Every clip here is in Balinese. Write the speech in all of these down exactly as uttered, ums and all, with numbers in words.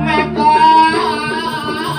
แม่กลอง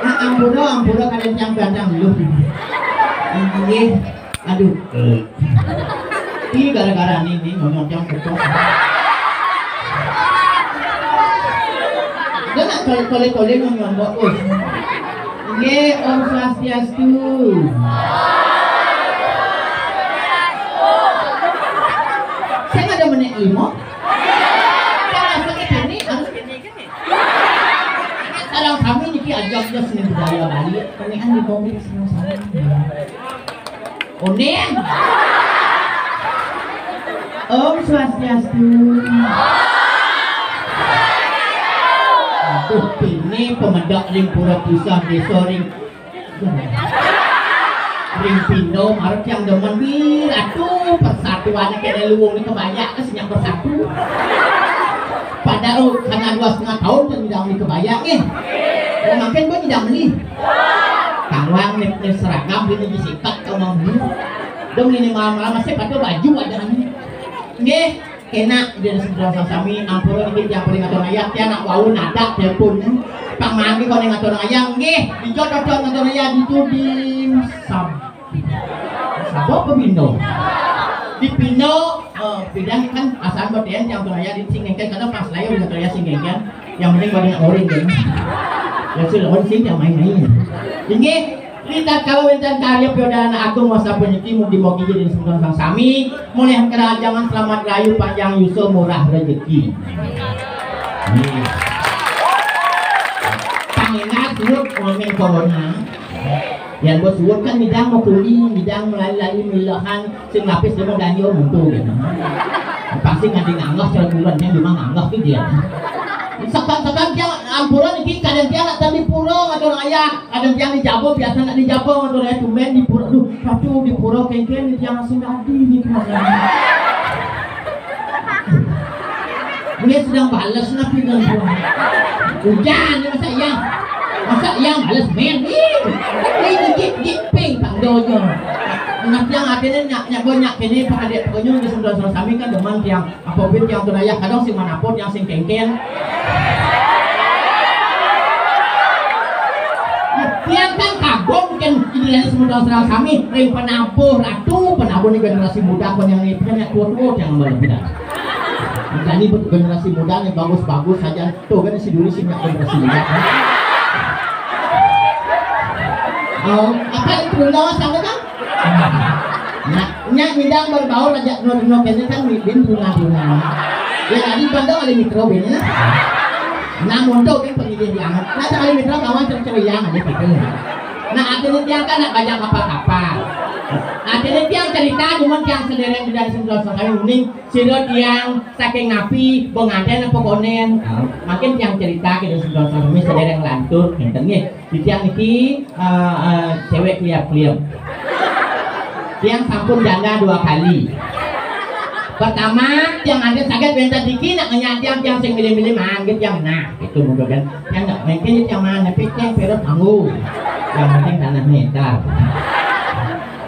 Nah, ampura, ampura, kalian yang ganteng lu. Inggih. Aduh. Ini gara-gara ini nih, ngomong yang kutuk. Dia nak tole-tole ngomong bagus. Nggih, Om Swastiastu. Saya ada menit lima. Kalau sakit ini harus ini kan ya. Kalau kami niki ajak dia seni budaya Bali, pernikahan di Bali sama-sama. Oning. Om Swastiastu. Aduh, ini pemedok ring pura pusat desa ring ring Pindo, marep yang demen wir, aduh, persatuan kene luwung ni kebanyak ke senyap bersatu. Padahal karena dua setengah tahun kan tidak ni kebanyak nih. Oh, makin pun tidak beli. Kawang ni, ni seragam ini disikat kau mau beli. Dong ini malam-malam masih pakai baju aja nih. Nggih, kena dia sebelah sami ampura niki tiang paling ngatur ayah, tiang nak wau nadak telepon. Pang mandi kau ngatur ayah, nggih, dijot-jot ngatur ayah di tu di Sab-, Sabah apa Pindo? Di Pindo, eh, bidang kan asal buat tiang tiang ngatur ayah di sing ngengken, karena pas lahir ngatur ayah sing ngengken. Yang penting pada nak oring kan. Ya sudah, oring sing yang main-main. Nggih, Rita kalau wenten karya piodana agung masa penyepi mugi-mugi jadi sembah sang sami, mulih kerajangan selamat rayu panjang yusa murah rezeki. Nih. Pangingat suwut ngomong corona. Yang bos suwut kan midang mau kuli, midang melalui milahan, sing lapis dia mau danyo muntu gitu. Pasti nganti nganggah cara bulan yang cuma nganggah tuh dia. Sekan-sekan tiang ampura niki kadang tiang nak di pura ngatur ayah. Kadang tiang di Jabo, biasa nak di Jabo, ngatur ayah tumben di pura. Duh, satu di pura kengkeng, di tiang asing tadi, ni kena. Dia sedang balas, napi dengan gua. Hujan, ni masa yang, masa yang balas, men. Ih, ih, gigit, gigit, ping, tak dojo. Nah, tiang akhirnya nyak, nyak, gua nyak, kene, pakai dia, pokoknya, di sebelah sana sami kan, demen tiang. Apa pun tiang tu ayah kadang sing manapun tiang sing kengken. Tiang kan kagum kan ini dari semua serang sami ring penabuh ratu, penabuh ni generasi muda pun yang ni, pun yang tua-tua tiang malam dah. Jadi buat generasi muda ni bagus-bagus saja. Tu kan si dulu sing generasi muda. Oh, apa itu lo sama kan? Nah, nya midang berbaur aja no no kene kan bin bunga-bunga. Ya tadi bandel ada mikro bin ya. Nah, montok kan pengidih banget. Nah, tak ada mikro kawan ceri-ceri yang ada gitu. Nah, akhirnya tiang kan nak banyak apa-apa. Akhirnya tiang cerita cuma tiang sedereng dari sembilan sekali uning sira tiang saking napi pengantin apa konen. Nah, makin tiang cerita kita sembilan sekali sedereng lantur ngenten nggih. Titiang niki, eh, eh, cewek kliap-kliap. Tiang sampun janda dua kali. Pertama, tiang anggit saged wenten niki nak ngenyang tiang, tiang sing milih-milih manggit tiang nah, gitu mungkin kan. Tiang nggak mungkin tiang mana, tapi tiang perut anggu. Yang penting tanah meter.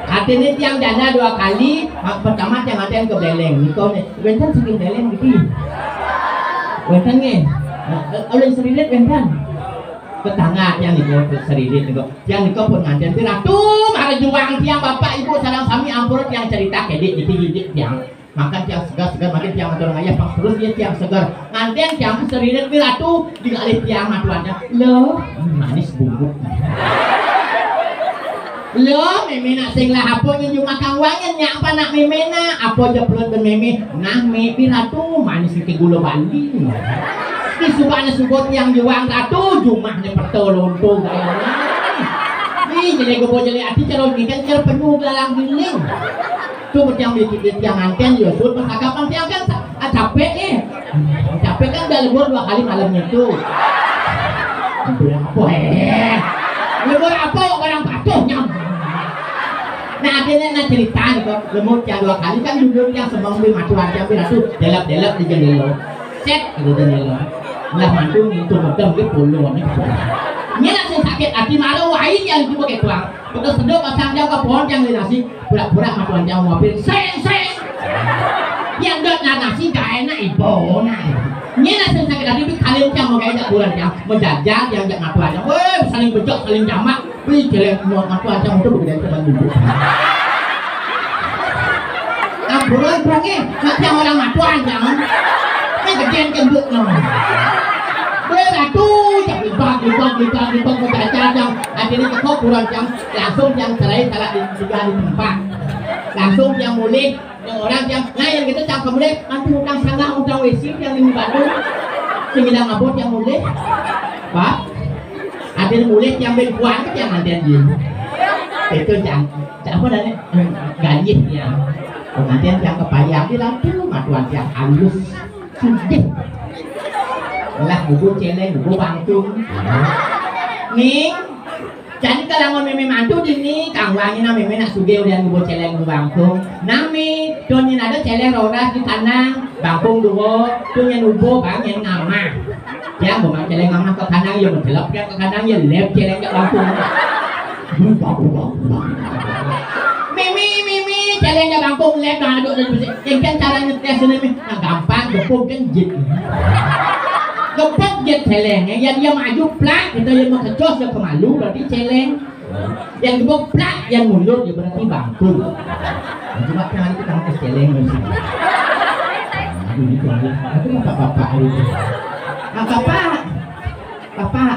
Artinya tiang janda dua kali, mak-, pertama tiang anten ke Beleng, niko nih, wenten saking Beleng niki. Wenten nggih. Nah, eh, oleh serilit wenten. Tetangga tiang niku serilit niku. Tiang niku pun nganten piratu, mara juang tiang bapak ibu sareng sami ampura tiang cerita kedik niki didik tiang. Maka tiang segar-segar makin tiang atur ngayah pas terus dia tiang segar. Nganten tiang serilit piratu digalih tiang matuannya. Loh, manis bungkuk. Lho, mémé nak sing lah apa nyang jumah kang wangen nyak apa nak mémé nak? Apa jeblon ben mémé? Nah, mé pi ratu manis iki gula Bali. Ki subane subut yang juang ratu jumahne peto lonto gaya. Ih, jele gobo jele ati cara ngiken cara penuh lalang giling. Tu macam di di tiang anten ya sud percakapan tiang kan sa- ah, capek nih. Capek kan udah lembur dua kali malamnya itu. Lembur apa eh? Lembur apa orang patuh nyam. Nah, akhirnya nah cerita nih kok. Lembur tiang dua kali kan duduk tiang semang di matuan tiang pi ratu delap-delap di jendela. Set gitu jendela. Lah mantu ngintu medem ke puluh nih. Ini langsung sakit hati malu wain yang itu pakai tuang. Betul sedok pasang jam ke pohon yang nasi. Pura-pura matuan jam mobil. Seng, seng. Yang dot nah nasi gak enak ibu nah. Ini langsung sakit hati pi kalian jam mau kayak kurang jam. Menjajal yang jak matuan jam. Weh, saling bejok, saling jamak. Wih, jelek mau matuan jam itu begitu kita duduk. Amburan bungi, macam orang matuan jam. Ini gedean kembuk no. Weh, ratu, jam libak, libak, libak, libak, menjajal jam. Akhirnya kekok kurang jam. Langsung yang cerai salah di juga di tempat. Langsung yang mulih yang orang yang nah yang kita cang kemulih nanti utang sanggah utang wesi yang di Bandung. Sing bilang abot yang mulih. Pak, ada mulih yang ben kuat yang nanti anjing. Itu cang, cang apa namanya? Ganjil ya. Pengantin yang kepayang di lampu matuan yang halus. Sugih. Lah buku celeng, buku pangkung. Ning, jadi kalau mau mémé mantu dini, kang wangi nah mémé nak sugih udah ngubu celeng ngubu bangkung. Nami, doni ada celeng roras di tanang, bangkung dua, tu nyen ubo bang nyen ngamah. Ya, bukan celeng ngamah ke kanang ya mencelap ya ke kanang ya lep celeng ke bangkung. Mimi, mimi, celeng ke bangkung lep dah aduk dan besi. Yang kan cara ngetes ini mi. Nah, gampang, gepuk kan jit. Gepuk jit celeng, ya dia maju plak, kita yang mau kecos ya kemalu berarti celeng. Yang gebuk plak, yang mundur ya berarti bangkung. Cuma kan hari kita mau celeng mesti. Aduh, gitu ya. Itu bapak-bapak itu. Nah, bapak, bapak,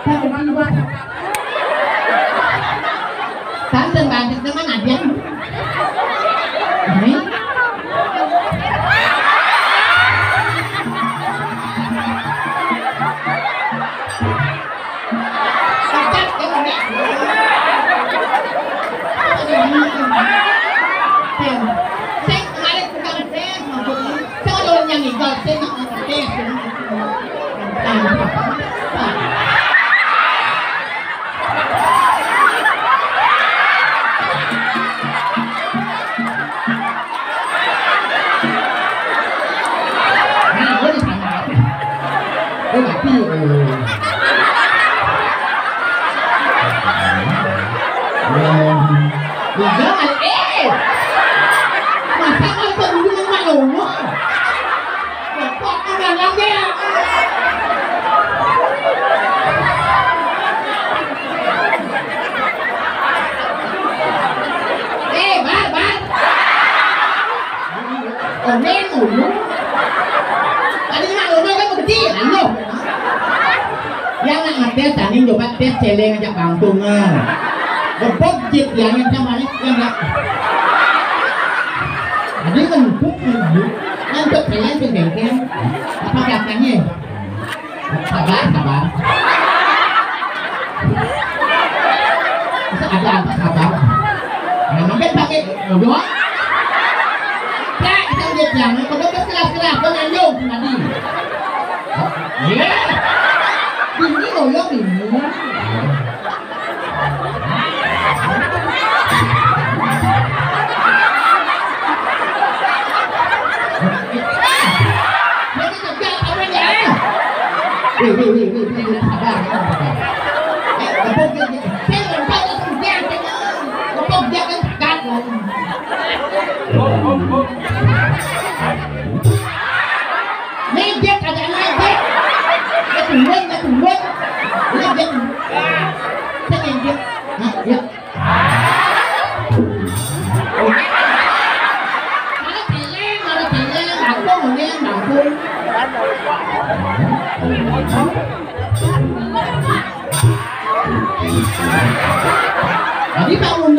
bapak, bapak. Tante, tante, teman ada. Ini. Nah, oh, di sana. Oh, tapi, eh. Eh, ya, jangan, eh. Masa kau tunggu dengan Mak Lomo? Kok kau nggak ngambil? Eh, Bar, Bar. Omen dulu. Tadi Mak Lomo kan gede, anu. Yang nak ngetes, tadi coba tes celeng ajak bangkungan. Gebok jit, ya, yang sama nih, yang nggak. Tadi kan empuk, kan empuk. Kan untuk celeng tuh bengkel. Apa belakangnya? Sabar, sabar. Masa ada angka sabar? Nah, mungkin pakai dodol. Nah, kita lihat yang, kalau keras-keras, kau nyanjung tadi. Iya. Ini loh, yang ini. Wih, wih, wih, wih, wih, wih, sabar, sabar. Eh, gebuk dia, dia. Saya nggak tahu, dia suruh dia, dia. Gebuk dia kan, kan. Ngejek, ada ngejek. Dia turun, dia turun. Ngejek. Saya ngejek. Nah, ya. Mana celeng, mana celeng, bangkung, mana bangkung. Ipa mo